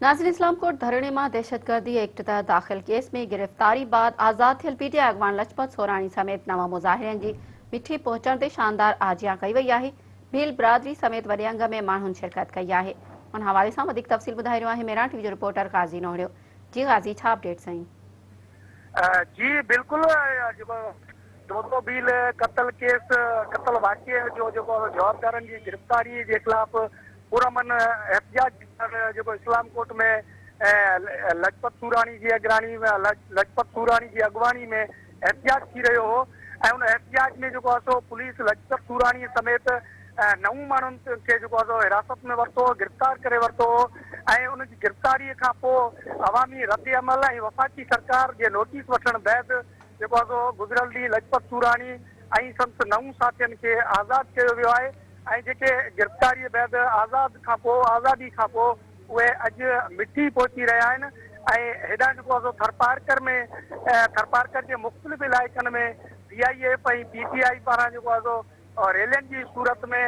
ناظرين اسلام ڪوٽ ڌرڻي مان دهشتگردي ايڪٽ تحت داخل ڪيس ۾ گرفتاري بعد آزاد ٿيل پي ٽي آء اڳواڻ لڇپت سوراڻي سميت نون مظاهرين جي مٺي پهچڻ تي شاندار آجيان ڪئي وئي آهي ڀيل برادري سميت وڏي انگ ۾ ماڻهن شرڪت ڪئي آهي ان حوالي سان وڌيڪ تفصيل ٻڌائي رهيو آهي ميران ٽي وي جو رپورٽر غازي نوهڙيو جي غازي ڇا اپڊيٽ سائين. جي بلڪل جيڪو دودو ڀيل قتل ڪيس قتل واقعي جو جيڪو جوابدارن جي گرفتاري جي خلاف پرامن احتجاج جيڪو اسلام ڪوٽ ۾ لجپت سوراڻي جي اڳراڻي لجپت سوراڻي جي اڳواڻي ۾ احتجاج ٿي رهيو هو ۽ ان احتجاج ۾ جيڪو آهي سو پوليس لجپت سوراڻي سميت نون ماڻهن کي جيڪو آهي سو حراست ۾ ورتو هو گرفتار ڪري ورتو هو ۽ ان جي گرفتاري کان پوء عوامي رد عمل ۽ وفاقي سرڪار جي نوٽيس وٺڻ بعد جيڪو آهي سو گذريل ڏينهن لجپت سوراڻي ۽ سندس نون ساٿين کي آزاد ڪيو ويو آهي ۽ جيڪي گرفتاري بعد آزاد کانپوء آزادي کانپوء اهي اڄ مٺي پهچي رهيا آهن ۽ هيڏانهن جيڪو آهي سو ٿرپارڪر ۾ ٿرپارڪر جي مختلف علائقن ۾ بي I F ۽ P T I پاران جيڪو آهي سو ريلين جي صورت ۾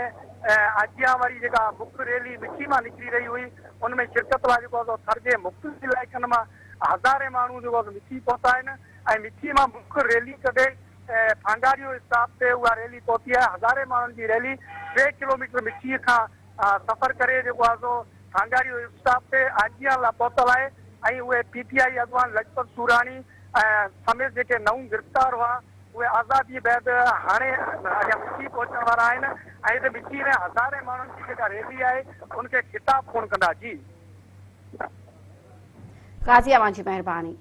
آجيان واري جيڪا مک ريلي مٺي مان نڪري رهي هئي ان ۾ شرڪت لاء جيڪو آهي سو ٿر جي مختلف علائقن مان هزارين ماڻهو جيڪو آهي سو مٺي پهتا آهن ۽ مٺي مان مک ريلي ڪڍي ڦانگاريو اسٽاپ تي اها ريلي پهتي آهي، هزارين ماڻهن جي ريلي ٽي ڪلوميٽر مٺي کان سفر ڪري جيڪو آهي سو ڦانگاريو اسٽاپ تي آجيان لا پهتل آهي ۽ اهي پي ٽي آء اڳواڻ لجپت سوراڻي سميت جيڪي نئون گرفتار هئا اهي آزادي بعد هاڻي اڃا مٺي پهچڻ وارا آهن ۽ هتي مٺي ۾ هزارين ماڻهن جي جيڪا ريلي آهي ان کي خطاب پڻ ڪندا جي. قاضي اوهان جي مهرباني.